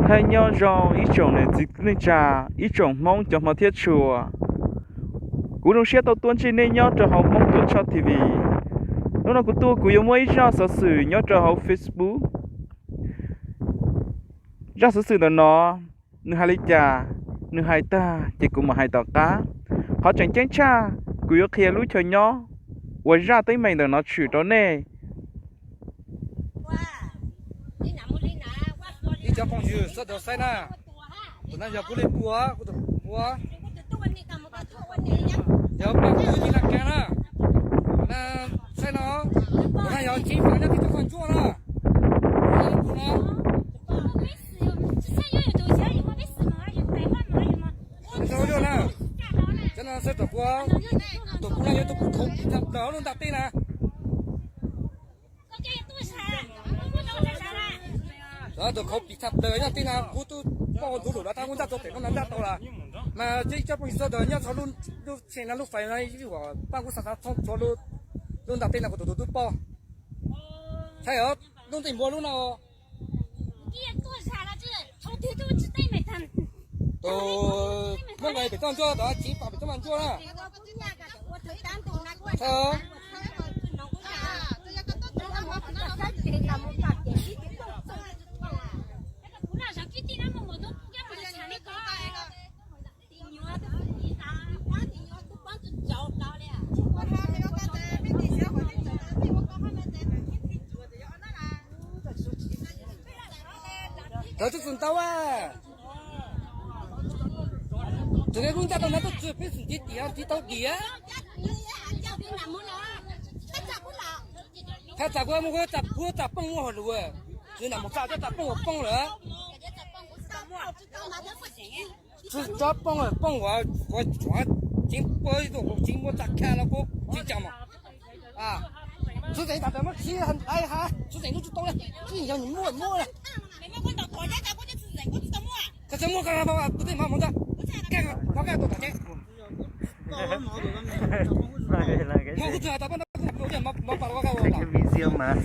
Hais nyob zoo ib tsoom niam txiv kwv tij neej tsa, ib tsoom Hmoob cov hmov thiab tshua. Kuv zoo siab tau tuaj ntsib nej nyob rau hauv Hmoob Tuam Tshoj T V. Hnub no kuv tuaj kuv yuav muaj ib zaj xov xwm nyob rau hauv Facebook. Zaj xov xwm ntawm no nws hais li cas, nws hais tag ces kuv mam hais tom qab. Qhov tseem ceeb tshaj, kuv yuav qhia lub chaw nyob uas zaj teeb meem ntawm no tshwm rau nej. Ib cov phooj ywg sawv daws saib na, tus no yog kuv li pua, kuv tus pua, yog paj kuv ci la ka na. Saib no, tus no yog tsis fam nyob tib tug faj ntsuab na. Tus no, tus no, cov no saib tom kuv, tom kuv no yog tus kuv khauv pis tham plaws lub ntaj teb na. Tus khauv pis tham plaws nyob teb na, kuv twb pom ntxuav lawm tab kuv ntaj tau pem no ntaj tau lawm. Mas ib cov phooj ywg sawv daws nyob txhua lub tsheb no lub fais no, pab kuv xa xa thoob txhua lub ntaj teb no kuv tus tus twb pom. Saib os, lub nteej npua lub no. Tus Hmoob nqa pem toj ntsuab tod, tsis pom pem toj ntsuab na. Tawv tub txwm ntau a. Txwm lub ntaj tau na, tub txwm peb xwm ntiv tiam ntiv tau diam. Thaj tsam kuv mus kuv tsam kuv tsam poob ua hauj lwm, txwm nam mus tsam cov tsam poob ua poob lawm. Txwm tsob poob poob ua ua tsuav tseev pab ib tug tseev muab tsam khaj los kuv tsis cam mog. Txwm tseev tas tas muab txhib laiv ha, txwm tseev lub tsis tau li, txwm yog nws muaj muab li. Koj txhob muab koj kuv tej hmov mus ntag, koj koj tus tom tsev. Muab kuv txwm tas pab no kuv mov pas los koj koj ua tas.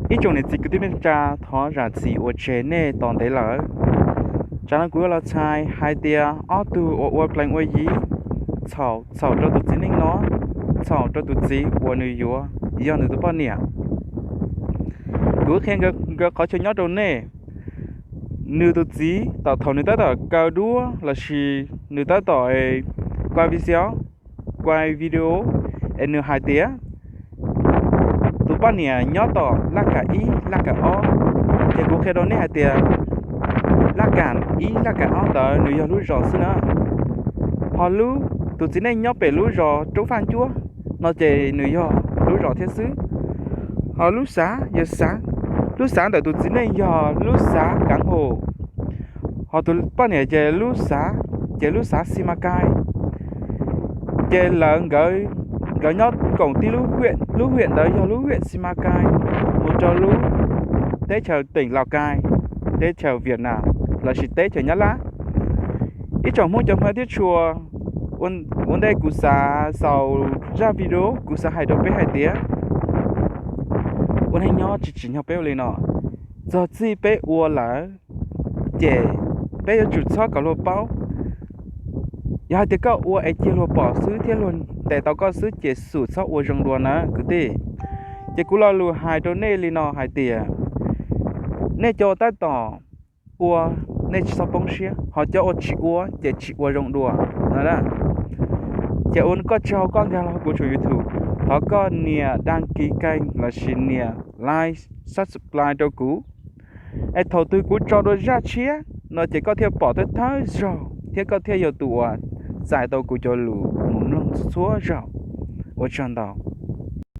Ib tsoom niam txiv kwv tij neej tsa, thov zam txim uas tseg nej tos ntev lawm. Tsam no kuv yuav los txhais hais tias ob tug uas ua plees ua yi txhaum, txhaum rau tus txiv neej no, txhaum rau tus txiv uas nws yuav yog nws tus poj niam. Kuv qhia nkawd qhov chaw nyob rau nej. Nws tus txiv tom thaum nws tab tom kaw duab lossis nws tab tom kuaj video, kuaj video es nws hais tias tus poj niam nyob tom laj kam ib laj kam ob. Ces kuv qhia rau nej hais tias laj kam ib laj kam ob ntawd nws yog lub zos xwb na. Ho lub, tus txiv neej nyob pem lub zos roob faj ncuab no ces nws yog lub zos thiab xwb. Ho lub xav, yog xav, lub xav ntawm tus txiv neej yog lub xav Kav Hum. Ho tus poj niam ces lub xav, ces lub xav Xi Ma Kai. Ces lawv, nkawd nyob koom tib lub hiam, lub hiam ntawd yog lub hiam Xi Ma Kai mus rau lub teb chaws teem Laus Kai, teb chaws Viam Nam lossis teb chaws Nyab Laj. Ib tsoom Hmoob cov hmov thiab tshua, ua ntej kuv xav xaus zaj video kuv xav hais rau peb hais tias ua neej nyob tsis tsim nyog peb ua li no. Txog txij peb ua lawm ces peb yuav tsum txhob kom luag paub. Yog hais tias koj ua es cia luag pom xwb thiab luag ntes tau koj xwb ces xum txhob ua zoo dua na kwv tij. Ces kuv lo lus hais rau nej li no hais tias nej cov ua tab tom ua, nej tsis txhob poob siab, ho cov ua tsis ua ces tsis ua zoo dua no. Ces ua koj tsis haus koj nkag los kuv tshooj YouTube, thov koj nias đăng ký kênh lossis nias like, subscribe rau kuv. Es thaum twg kuv tso dua zaj tshiab no ces koj thiaj pom thawj thawj zaug thiab koj thiaj yog tus uas txais tau kuv cov lus mus mloog txhua zaug. Ua tsaug ntau.